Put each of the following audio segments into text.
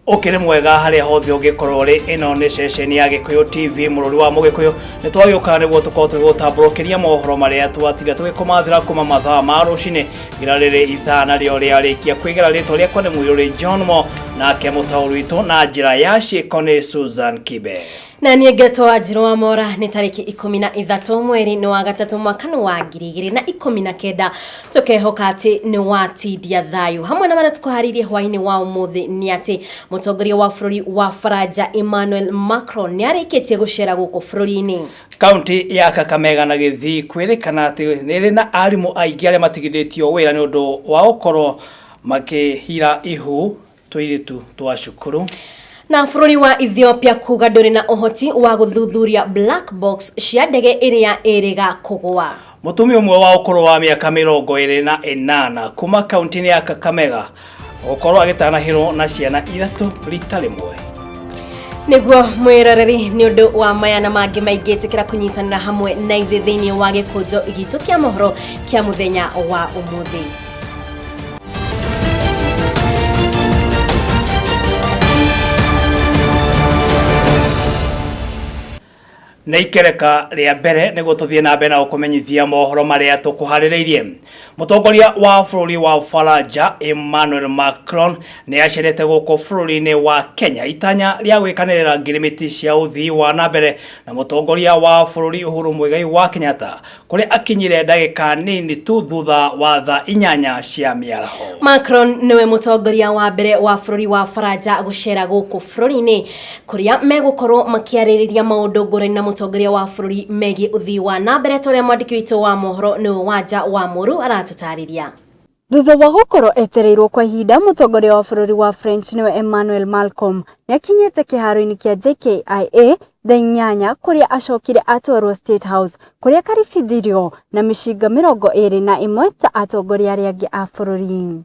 Ũkĩrĩ mwega harĩa hothe ũngĩkorwo ũrĩ, ĩno nĩ ceceni ya Gĩkũyũ TV mũrũri wa Mũgĩkũyũ. Nĩ twagĩũka nĩguo tũkorwo tũgĩgũtambũrũkĩria mohoro marĩa twatinda tũgĩkũmathĩra kuma mathaa ma rũcinĩ nginya rĩrĩ ithaa narĩo rĩarĩkia kwĩgera. Rĩtwa rĩakwa nĩ Mũirũrĩ John Mo, nake mũtaũri witũ na njĩra ya ciĩko nĩ Susan Kibe. Na niĩ ngetwo Wanjirũ wa Mora. Nĩ tarĩki 13 mweri nĩ wa gatatũ, mwaka nĩ wa 2019. Tũkehoka atĩ nĩ watindia thayũ hamwe na marĩa tũkũharĩirie hwainĩ wa ũmũthĩ. Nĩ atĩ mũtongoria wa bũrũri wa Faranja Emmanuel Macron nĩ arĩkĩtie gũcera gũkũ bũrũri-inĩ. Kaunti ya Kakamega na Gĩthii kwĩrĩkana atĩ nĩ ĩrĩ na arimũ aingĩ arĩa matigithĩtio wĩra nĩ ũndũ wa gũkorwo makĩhira ihu tũirĩtu twa cukuru. Na bũrũri wa Ethiopia kuga ndũrĩ na ũhoti wa gũthuthuria black box cia ndege ĩrĩa ĩrĩga kũgũa. Mũtumia ũmwe wa ũkũrũ wa mĩaka 28 kuma kaunti-inĩ ya Kakamega gũkorwo agĩtanahĩrwo na ciana ithatũ rita rĩmwe. Nĩguo mwĩroreri, nĩ ũndũ wa maya na mangĩ maingĩ, ĩtĩkĩra kũnyitanĩra hamwe na ithuĩ thĩinĩ wa gĩkũnjo gitũ kĩa mohoro kĩa mũthenya wa ũmũthĩ. Nĩ ikereka rĩa mbere nĩguo tũthiĩ na mbere na gũkũmenyithia mohoro marĩa tũkũharĩrĩirie. Mũtongoria wa bũrũri wa Faranja Emmanuel Macron nĩ acerete gũkũ bũrũri-inĩ wa Kenya itanya rĩa gwĩkanĩrĩra ngirimiti cia ũthii wa na mbere na mũtongoria wa bũrũri Uhuru Muigai wa Kenyatta, kũrĩa akinyire ndagĩka nini tu thutha wa thaa 8 cia mĩaraho. Macron nĩwe mũtongoria wa mbere wa bũrũri wa Faranja gũcera gũkũ bũrũri-inĩ, kũrĩa megũkorwo makĩarĩrĩria maũndũ ngũrani na mũtongoria wa bũrũri megiĩ ũthii wa na mbere, ta ũrĩa mwandĩki witũ wa mohoro nĩwe Wanja wa Mũru aratũtarĩria. Thutha wa gũkorwo etereirwo kwa ihinda, mũtongoria wa bũrũri wa French nĩwe Emmanuel Malcolm nĩakinyĩte kĩharo-inĩ kĩa JKIA thaa 8, kũrĩa acokire atwarwo State House kũrĩa akaribithirio na mĩcinga 21 ta atongoria arĩa angĩ a bũrũri.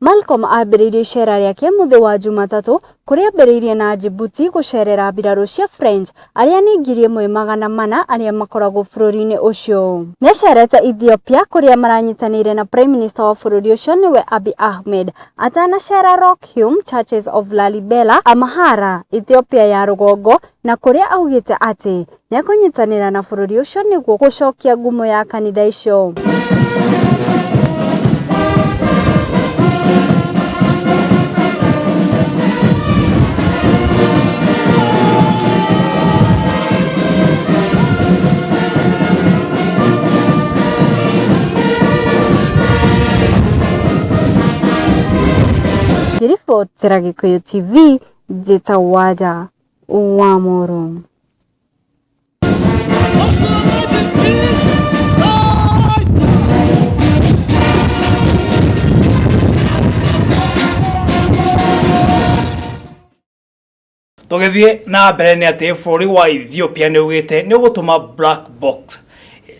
Malcolm ambĩrĩirie icera rĩake mũthĩ wa Jumatatũ, kũrĩa ambĩrĩirie na Djibouti gũcerera mbirarũ cia French arĩa nĩ 1,400 arĩa makoragwo bũrũri-inĩ ũcio. Nĩacerete Ethiopia kũrĩa maranyitanĩire na Prime Minister wa bũrũri ũcio nĩwe Abiy Ahmed, atanacera Rock Hume Churches of Lalibela, Amhara, Ethiopia ya rũgongo, na kũrĩa augĩte atĩ nĩekũnyitanĩra na bũrũri ũcio nĩguo gũcokia ngumo ya kanitha icio. Ngĩribotera Gĩkũyũ TV, njĩtagwo Wanja wa Mũrũ. Tũgĩthiĩ na mbere nĩ atĩ bũrũri wa Ethiopia nĩ ugĩte nĩ ũgũtũma black box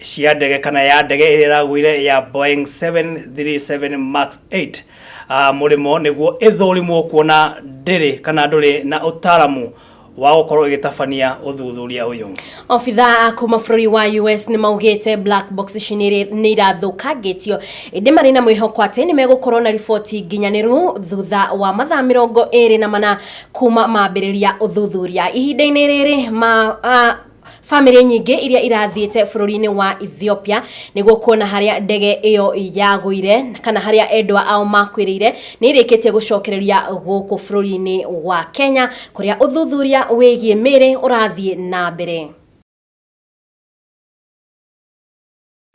cia ndege kana ya ndege ĩrĩa ĩragũire ya Boeing 737 Max 8 mũrĩmo nĩguo ĩthũrimwo kuona ndĩrĩ kana ndũrĩ na ũtaaramu wa gũkorwo ĩgĩtabania ũthuthuria ũyũ. Obithaa a kuma bũrũri wa US nĩ maugĩte black box ici nĩ irathũkangĩtio, ĩndĩ marĩ na mwĩhoko atĩ nĩ megũkorwo na riboti nginyanĩru thutha wa mathaa 24 kuma mambĩrĩria ũthuthuria. Ihinda-inĩ rĩrĩ ma bamĩrĩ nyingĩ iria irathiĩte bũrũri-inĩ wa Ethiopia nĩguo kuona harĩa ndege ĩyo yagũire kana harĩa endwa ao makuĩrĩire nĩ irĩkĩtie gũcokereria gũkũ bũrũri-inĩ wa Kenya, kũrĩa ũthuthuria wĩgiĩ mĩĩrĩ ũrathiĩ na mbere.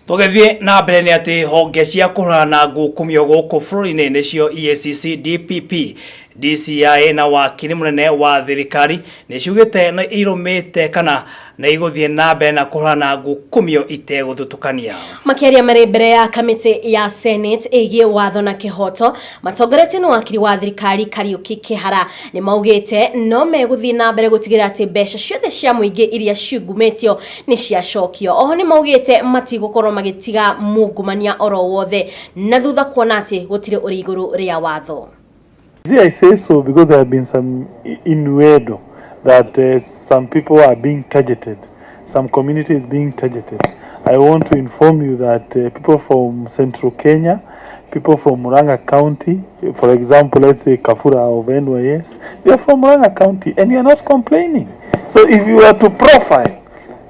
Tũgĩthiĩ na mbere nĩ atĩ honge cia kũhũrana na ngukumio gũkũ bũrũri-inĩ nĩcio EACC DPP DCI na wakiri munene wa thirikari nĩ ciugĩte nĩ irũmĩte kana nĩ igũthiĩ na mbere na kũhũrana ngukumio itegũthutũkania. Makĩaria marĩ mbere ya kamĩtĩ ya Senate ĩgiĩ watho na kĩhoto matongoretio nĩ wakiri wa thirikari Kariuki Kihara nĩ maugĩte no megũthiĩ na mbere gũtigĩrĩra atĩ mbeca ciothe cia mũingĩ iria ciungumĩtio nĩ ciacokio. Oho nĩ maugĩte matigũkorwo magĩtiga mungumania oro wothe na thutha kuona atĩ gũtirĩ ũrĩ igũrũ rĩa watho. See, I say so because there have been some innuendo that some people are being targeted, some communities being targeted. I want to inform you that people from Central Kenya, people from Murang'a County, for example, let's say Kafura of NYS, they are from Murang'a County and you are not complaining. So if you were to profile,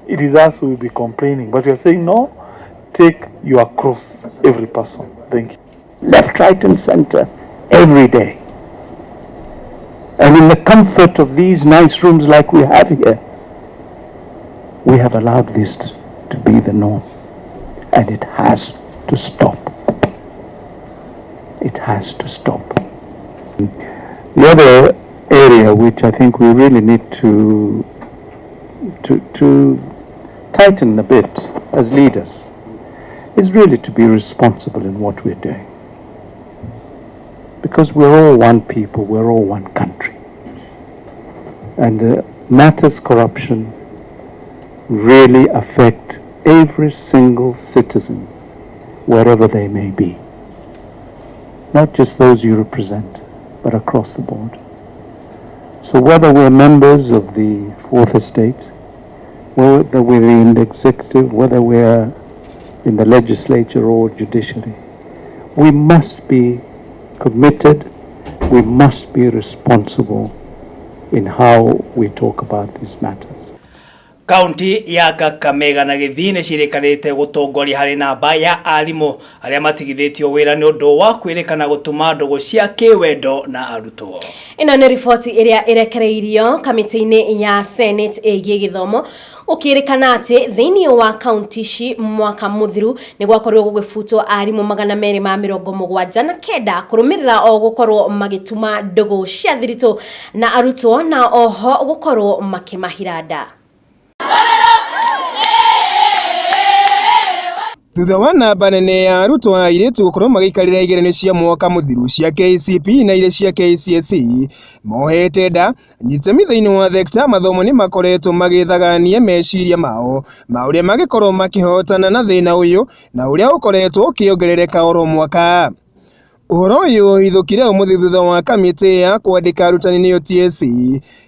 it is us who will be complaining. But you are saying no, take your cross, every person. Thank you. Left, right and center, every day. And in the comfort of these nice rooms like we have here, we have allowed this to be the norm. And it has to stop. It has to stop. The other area which I think we really need to tighten a bit as leaders is really to be responsible in what we're doing. Because we're all one people, we're all one country. And matters corruption really affect every single citizen, wherever they may be. Not just those you represent, but across the board. So whether we're members of the Fourth Estate, whether we're in the executive, whether we're in the legislature or judiciary, we must be committed, we must be responsible in how we talk about these matters. Kaunti ya Kakamega na Gĩthii nĩ ciĩrĩkanĩte gũtongoria harĩ namba ya arimũ arĩa matigithĩtio wĩra nĩ ũndũ wa kwĩrĩkana gũtuma ndũgũ cia kĩwendo na arutwo. Ĩno nĩ riboti ĩrĩa ĩrekereirio kamĩtĩ-inĩ ya Senate ĩgiĩ gĩthomo gũkĩrĩkana atĩ thĩinĩ wa kaunti ici mwaka mũthiru nĩ gwakorirwo gũgĩbutwo arimũ 279 kũrũmĩrĩra o gũkorwo magĩtuma ndũgũ cia thiritũ na arutwo na oho gũkorwo makĩmahira nda. Thutha wa namba nene ya arutwo a airĩtu gũkorwo magĩikarĩra igeranio cia mwaka mũthiru cia KCPE na iria cia KCSE mohete nda, anyitami thĩinĩ wa thekta mathomo nĩ makoretwo magĩthagania meciria mao ma ũrĩa mangĩkorwo makĩhotana na thĩna ũyũ na ũrĩa ũkoretwo ũkĩongerereka oro mwaka. Ũhoro ũyũ ũhithũkire ũmũthĩ thutha wa kamĩtĩ ya kwandĩka arutani nĩyo TSC,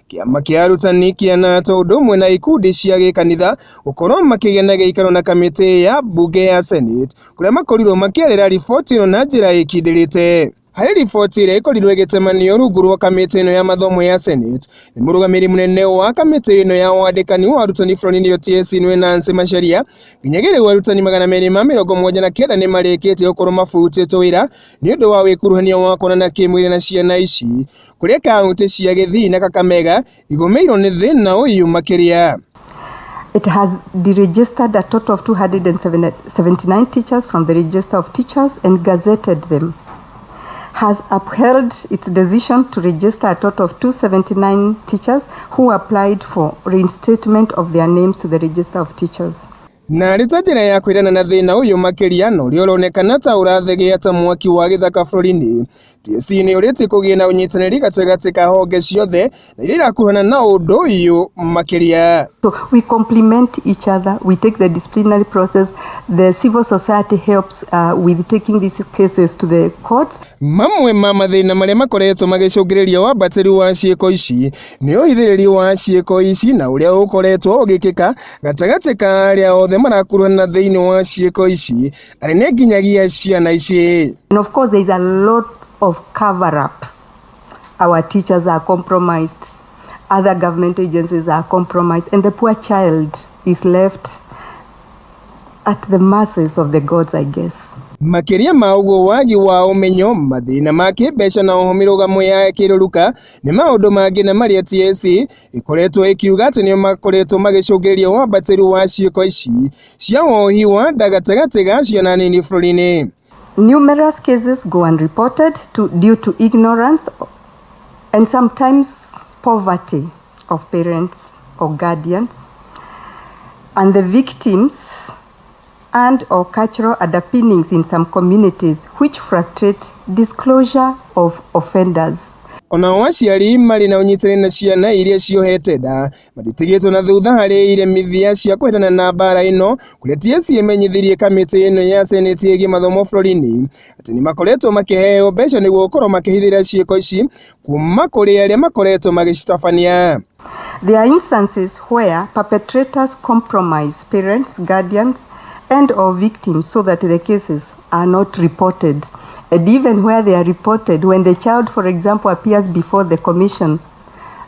kĩama kĩa arutani kĩa NATO ũndũ ũmwe na ikundi cia gĩkanitha gũkorwo makĩgĩa na gĩikaro na kamĩtĩ ya mbunge ya Senate kũrĩa makorirwo makĩarĩra riboti ĩno na njĩra ĩkindĩrĩte. Harĩ riboti ĩrĩa ĩkorirwo ĩgĩtemanio rungu rwa kamĩtĩ ĩno ya mathomo ya Senate nĩ mũrũgamĩrĩri mũnene wa kamĩtĩ ĩno ya wandĩkani wa arutani bũrũri-inĩ nĩyo TSC nĩwe Nancy Macharia, nginyagia rĩu arutani 279 nĩ marĩkĩtie gũkorwo mabutĩtwo wĩra nĩ ũndũ wa wĩkuruhania wa kuonana kĩmwĩrĩ na ciana ici kũrĩa kaunti cia Gĩthii na Kakamega igũmĩirwo nĩ thĩna ũyũ makĩria. It has deregistered a total of 279 teachers from the register of teachers and gazetted them. Has upheld its decision to register a total of 279 teachers who applied for reinstatement of their names to the register of teachers. Na arĩ ta njĩra ya kwĩrana na thĩna ũyũ makĩria na ũrĩa ũronekana ta ũrathegea ta mwaki wa gĩthaka bũrũri-inĩ, TSC nĩ ũrĩtie kũgĩe na ũnyitanĩri gatagatĩ ka honge ciothe na iria irakuruhana na ũndũ ũyũ makĩria. So we complement each other, we take the disciplinary process, the civil society helps with taking these cases to the courts. Mamwe ma mathĩna marĩa makoretwo magĩcũngĩrĩria wambatĩru wa ciĩko ici nĩ ũhithĩrĩri wa ciĩko ici na ũrĩa ũkoretwo ũgĩkĩka gatagatĩ ka arĩa othe marakuruhana thĩinĩ wa ciĩko ici arĩa nĩ nginyagia ciana ici. And of course there is a lot of cover up. Our teachers are compromised, other government agencies are compromised, and the poor child is left at the mercies of the gods, I guess. Makĩria ma ũguo wagi wa ũmenyo, mathĩna ma kĩmbeca na oho mĩrũgamo ya kĩrũruka nĩ maũndũ mangĩ na marĩa TSC ĩkoretwo ĩkiuga atĩ nĩo makoretwo magĩcũngĩrĩria wambatĩru wa ciĩko ici cia wohi wa nda gatagatĩ ga ciana nini bũrũri-inĩ. Numerous cases go unreported due to ignorance And sometimes poverty of parents or guardians, and the victims and or cultural underpinnings in some communities which frustrate disclosure of offenders. Onao aciari marĩ na ũnyitanĩri na ciana iria ciohete nda matitigĩtwo na thutha harĩ iremithia cia kũhĩtana na mbara ĩno, kũrĩa TSC ĩmenyithirie kamĩtĩ ĩno ya seneti ĩgiĩ mathomo bũrũri-inĩ atĩ nĩmakoretwo makĩheo mbeca nĩguo gũkorwo makĩhithĩra ciĩko ici kuma kũrĩ arĩa makoretwo magĩcitabania. There are instances where perpetrators compromise parents, guardians, and or victims so that the cases are not reported. And even where they are reported, when the child, for example, appears before the commission,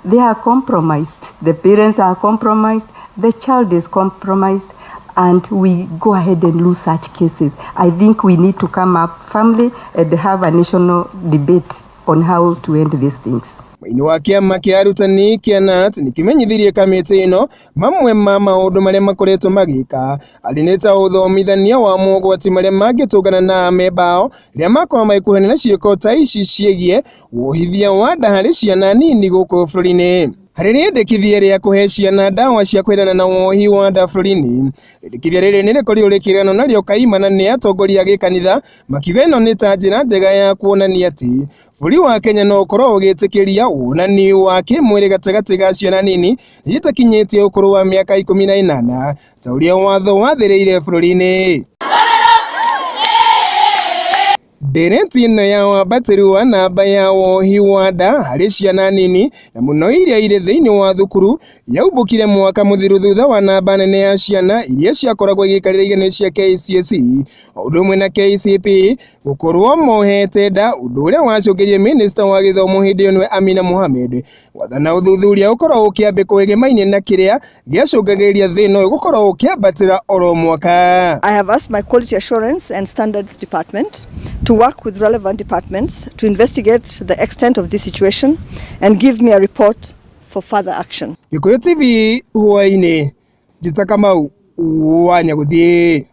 they are compromised. The parents are compromised, the child is compromised, and we go ahead and lose such cases. I think we need to come up firmly and have a national debate on how to end these things. Mũini wa kĩama kĩa arutani kĩa KNUT nĩkĩmenyithirie kamĩtĩ ĩno mamwe ma maũndũ marĩa makoretwo magĩka arĩ nĩ ta ũthomithania wa mogwati marĩa mangĩtũngana na amemba ao rĩrĩa makorwo magĩkuruhanio na ciĩko ta ici ciĩgiĩ wohithia wa nda harĩ ciana nini gũkũ bũrũri-inĩ. Harĩ rĩendekithia rĩa kũhe ciana ndawa cia kũhũrana na wohi wa nda bũrũri-inĩ, rĩendekithia rĩrĩ nĩrĩkorirwo rĩkĩreganwo narĩo kaimana nĩ atongoria a gĩkanitha makiuga ĩno nĩ ta njĩra njega ya kuonania atĩ bũrũri wa Kenya no ũkorwo ũgĩtĩkĩria wonani wa kĩmwĩrĩ gatagatĩ ga ciana nini iria itakinyĩtie ũkũrũ wa mĩaka 18 ta ũrĩa watho wathĩrĩire bũrũri-inĩ. Ndereti ĩno ya wambatĩru wa namba ya wohi wa nda harĩ ciana nini na mũno iria irĩ thĩinĩ wa thukuru yaumbũkire mwaka mũthiru thutha wa namba nene ya ciana iria ciakoragwo igĩikarĩra igeranio cia KCSE o ũndũ ũmwe na KCPE gũkorwo mohete nda, ũndũ ũrĩa wacũngĩrĩirie minista wa gĩthomo hĩndĩ ĩyo nĩwe Amina Mohamed gwathana ũthuthuria ũkorwo ũkĩambĩkwo ĩgĩmainie na kĩrĩa gĩacũngagĩrĩria thĩna ũyũ gũkorwo ũkĩambatĩra oro mwaka. I have asked my Quality Assurance and Standards Department to work with relevant departments to investigate the extent of this situation and give me a report for further action. Gĩkũyũ TV hwaĩ-inĩ, Njĩta Kamau wa Nyagũthiĩ.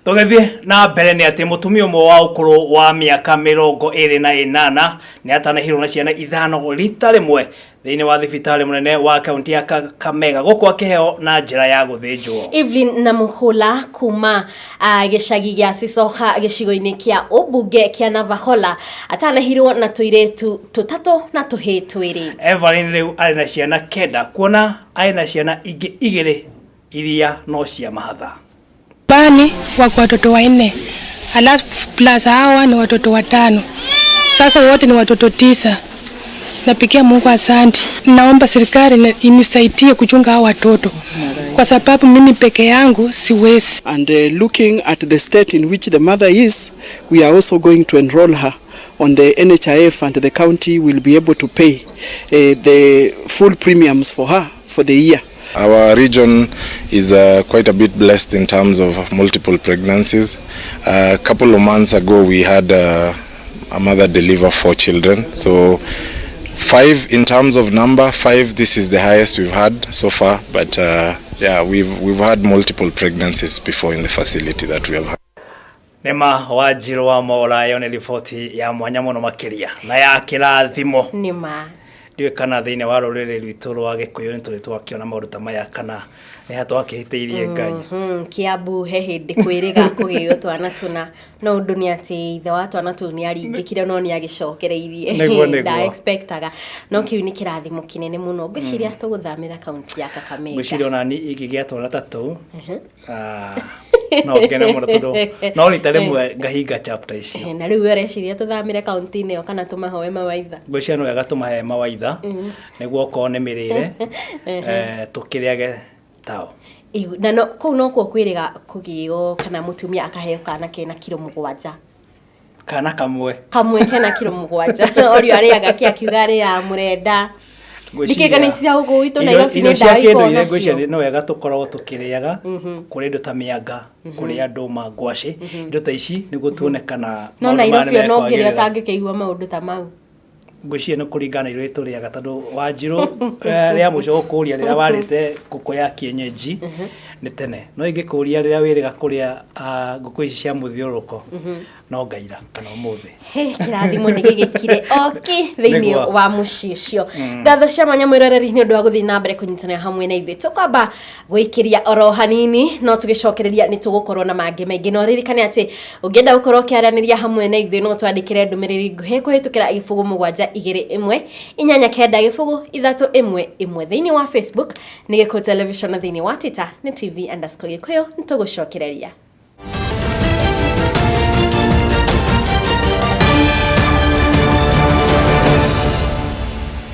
Tũgĩthiĩ na mbere nĩ atĩ mũtumia ũmwe wa ũkũrũ wa mĩaka 28 nĩ atanahirwo na ciana 5 rita rĩmwe thĩinĩ wa thibitarĩ mũnene wa kaunti ya Kakamega gũkũ akĩheo na njĩra ya gũthĩnjwo. Evelyn Namuhula kuma gĩcagi gĩa Sisoha gĩcigo-inĩ kĩa ũmbunge kĩa Navahola atanahirwo na tũirĩtu 3 na tũhĩĩ 2. Evelyn rĩu arĩ na ciana 9 kuona arĩ na ciana ingĩ 2 iria no cia mahatha. Bani wako watoto 4, alafu plus hawa ni watoto 5. Sasa wote ni watoto 9. Napigia Mungu asante. Naomba serikali inisaidie kuchunga hawa watoto kwa sababu mimi peke yangu siwezi. And looking at the state in which the mother is, we are also going to enroll her on the NHIF, and the county will be able to pay the full premiums for her for the year. Our region is quite a bit blessed in terms of multiple pregnancies. A couple of months ago we had a mother deliver 4 children. So 5 in terms of number, 5, this is the highest we've had so far. But yeah, we've had multiple pregnancies before in the facility that we have had. Nema Wanjiru wa Mora, ĩyo nĩ riboti ya mwanya mũno makĩria na ya kĩrathimo. Nĩma. Ndiũĩ kana thĩinĩ wa rũrĩrĩ rwitũ rwa Gĩkũyũ nĩ tũrĩ twakĩona maũndũ ta maya kana nĩ ha twakĩhĩtĩirie Ngai. Kiambu he hĩndĩ kwĩrĩga kũgĩo twana tũna, no ũndũ nĩ atĩ ithe wa twana tũu nĩ aringĩkire no nĩ agĩcokereirie. Nda expectaga. No kĩu nĩ kĩrathimo kĩnene mũno. Ngwĩciria tũgũthamĩra kaunti ya Kakamega. Ngwĩciria ona niĩ ingĩgĩa twana ta tũu, no ngene mũno tondũ no rita rĩmwe ngahinga chapter icio. Na rĩu we ũreciria tũthamĩre kaunti-inĩ ĩyo kana tũmahoe mawaitha? Ngwĩciria no wega tũmahe mawaitha nĩguo okorwo nĩ mĩrĩre tũkĩrĩage tao. Na no kũu nokuo kwĩrĩga kũgĩo kana mũtumia akaheo kana kena kiro 7. Kana kamwe. Kamwe kena kiro 7. Orio arĩaga kĩ akiuga arĩaga mũrenda. Ndikĩka cia gũkũ gwitũ Nairobi nĩ ndawa ikoragwo nacio. Ngwĩciria no wega tũkoragwo tũkĩrĩaga kũrĩ indo ta mĩanga, kũrĩ andũ ngwacĩ, indo ta ici nĩguo tuone kana no Nairobi ona ũngĩrĩa ũtangĩkĩigua maũndũ ta mau. Ngwĩciria nĩ kũringana na irio iria tũrĩaga tondũ Wanjiru rĩa mũico gũkũria rĩrĩa warĩte ngũkũ ya kienyeji Nĩ tene no ingĩkũria rĩrĩa wĩrĩga kũrĩa ngũkũ ici cia mũthiũrũrũko, no ngaira kana ũmũthĩ. He, kĩrathimo nĩ gĩgĩkire oki thĩinĩ wa mũciĩ ũcio. Ngatho cia mwanya mwĩroreri nĩ ũndũ wa gũthiĩ na mbere kũnyitanĩra hamwe na ithuĩ. Tũkwamba gwĩkĩria oro hanini, no tũgĩcokereria nĩ tũgũkorwo na mangĩ maingĩ. No ririkane atĩ ũngĩenda gũkorwo ũkĩaranĩria hamwe na ithuĩ, no twandĩkĩre ndũmĩrĩri nguhĩ kũhĩtũkĩra 0 7 2 1 8 9 0 3 1 1. Thĩinĩ wa Facebook nĩ Gĩkũyũ Television, na thĩinĩ wa Twitter nĩ TV_Gĩkũyũ. Nĩ tũgũcokereria.